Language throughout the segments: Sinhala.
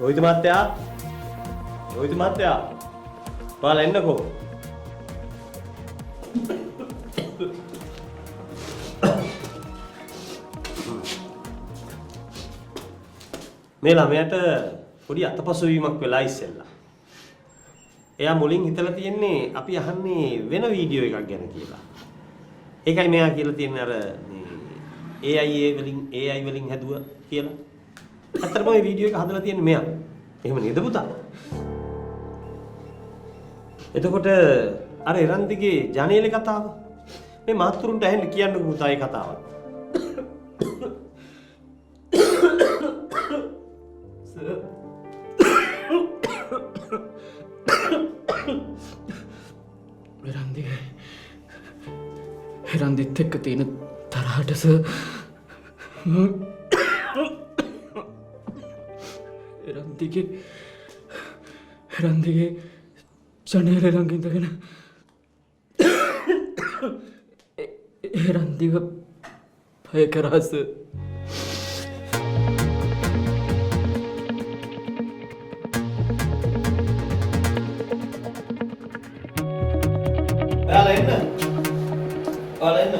රෝහිත මහත්තයා, රෝහිත මහත්තයා, ඔයාලා එන්නකෝ. මේ ළමයාට පොඩි අතපසු වීමක් වෙලා ඉස්සෙල්ලා. එයා මුලින් හිතලා තියෙන්නේ අපි අහන්නේ වෙන වීඩියෝ එකක් ගැන කියලා. ඒකයි මෙයා කියලා තියෙන්නේ අර මේ AI වලින් හැදුව කියලා. ඇත්තටම මේ වීඩියෝ එක හදලා තියෙන්නේ මෙයා. එහෙම නේද පුතා? එතකොට අර එරන්දිගේ ජනේලේ කතාව මේ මහත්තුරුන්ට ඇහෙන්න කියන්නකෝ පුතා ඒ කතාව. සර්, එරන්දිගේ එරන්දිත් එක්ක තියෙන තරහට සර්, එරන්දිගේ එරන්දිගේ ජනේලෙ ළඟ ඉඳගෙන එරන්දිව බය කරා සර්. ඔයාලා එන්න. ඔයාලා එන්න.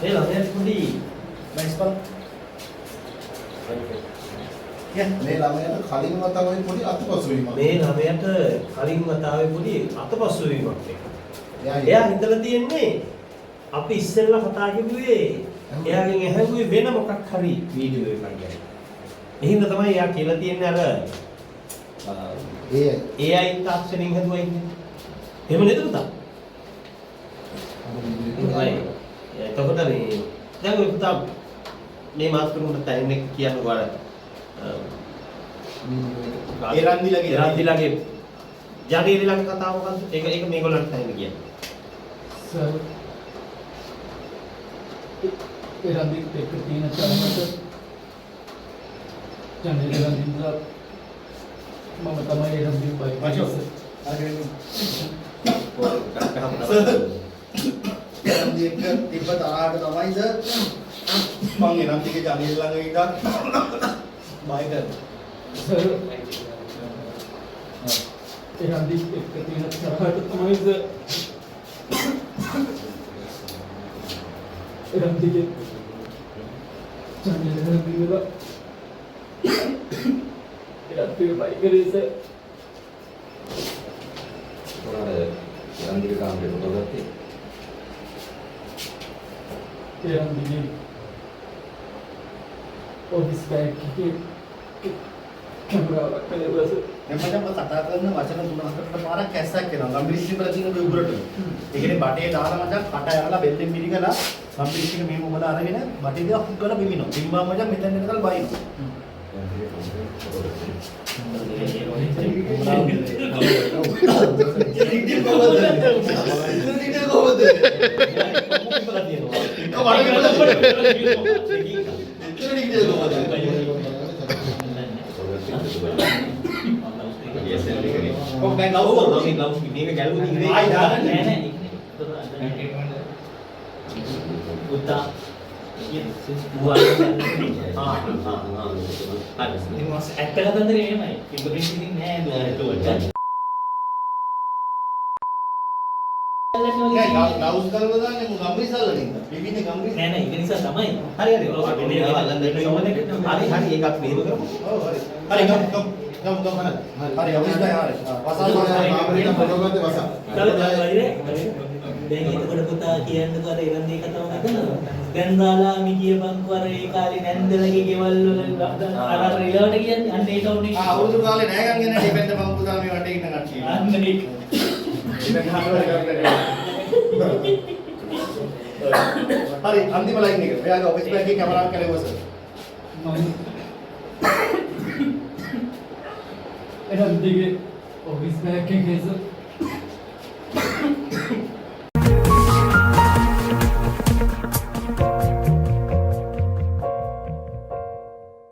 මේ ළමයාට පොඩි නයිස් බලන්න. මේ ළමයාට කලින් වතාවේ පොඩි අතපසු වීමක්. මේ ළමයාට කලින් වතාවේ පොඩි අතපසු වීමක් වෙනවා. එයා එයා හිතලා තියෙන්නේ අපි ඉස්සෙල්ලා කතා කරුවේ එයාගෙන් ඇහුවේ වෙන මොකක් හරි වීඩියෝ එකක් ගැන. ඒ හින්දා තමයි එයා කියලා තියෙන්නේ අර AI AI තාක්ෂණයෙන් හැදුවා ඉන්නේ. එහෙම නේද පුතා? එහෙමයි. එතකොට මේ දැන් ඔය පුතා මේ මාස්කරුන්ට තැන්නේ කියන්න ඔයාලා එරන්දිලගේ එරන්දිලගේ ජනේලෙ ළඟ කතාව මොකද්ද? ඒක ඒක මේගොල්ලන්ට තැන්න කියන්න. සර්, එරන්දිත් එක්ක තියෙන තරහට ජනේලෙ ළඟ ඉඳලා මම තමයි එරන්දිව බය කරේ සර්. සර්, එරන්දි එක්ක තිබ්බ තරහට තමයි සර් මං එරන්දිගේ ජනේල ළඟ ඉඳන් බය කරන්නේ. සර්, එරන්දිත් එක්ක තියෙන තරහට තමයි සර් එරන්දිගේ ජනේලෙ ළඟ ඉඳලා එරන්දිව බය කරේ සර්. මොනවාද එරන්දිගේ කාමරේ ෆොටෝ ගත්තේ? එරන්දිගේ ඔෆිස් බෑග් එකේ කැමරාවක් කලෙව්වා සර්. දැන් මචං මම කතා කරන වචන තුන හතරට පාරක් කැස්සක් එනවා. ගම්බිරිස් වල තියෙන ඔය උගුරට. ඒ කියන්නේ බටේ දාලා මචං කට ඇරලා බෙල්ලෙන් මිරිකලා ගම්බිරිස් එක මෙහෙම උඹලා අරගෙන බටේ දිහා හුක් කරලා බිමිනවා. බිම්බා මචං මෙතෙන් එනකල් බයිනවා. ඉතින් කොහොමද? ඉතින් කොහොමද? ඉතින් කොහොමද? ඔව් දැන් ගව් ඔව් මේ ග්ලව්ස් මේක ගැලුවොත් ඉතින් ආයි දාගන්න. නෑ නෑ, පුතා ආ ආ ආ හරි. ඉතින් මස් ඇත්ත කතන්දරේ මෙහෙමයි. ෆින්ගර්ප්‍රින්ට් ඉතින් නෑ නේද? නෑ, ග්ලව්ස් ගලවලා දාන්නේ මො ගම්බිරිස් අල්ලන එක. බිමින්නේ ගම්බිරිස්. නෑ නෑ, ඒක නිසා තමයි. හරි හරි. ඔව් හරි හරි, ඒකත් මෙහෙම කරමු. ඔව් හරි. හරි ගමු ගමු ගමු ගමු. හරි හරි ඔෆිස් බෑ හරි. වසල් වසල්. කාමරේ නම් ෆොටෝ ගත්තේ වසල්. දැන් එතකොට පුතා කියන්නකෝ අර එරන්දී කතාව හදනවා. දැන් දාලා මි කියපන්කෝ අර ඒ කාලේ නැන්දලගේ ගෙවල් වල අර අර ඊළඟට කියන්නේ අන්න ඒ ටවුන් එකේ. ආ අවුරුදු කාලේ නෑගන් එන ඩිපෙන්ඩ් මං පුතා මේ වටේ ඉන්න කට්ටිය. අන්න ඒක. ඩිපෙන්ඩ් හරි අන්තිම ලයින් එක. ඔයාගේ ඔෆිස් බෑග් එකේ කැමරාවක් කැලෙව්වා සර්. මම එරන්දිගේ ඔෆිස් බෑග් එකේ සර්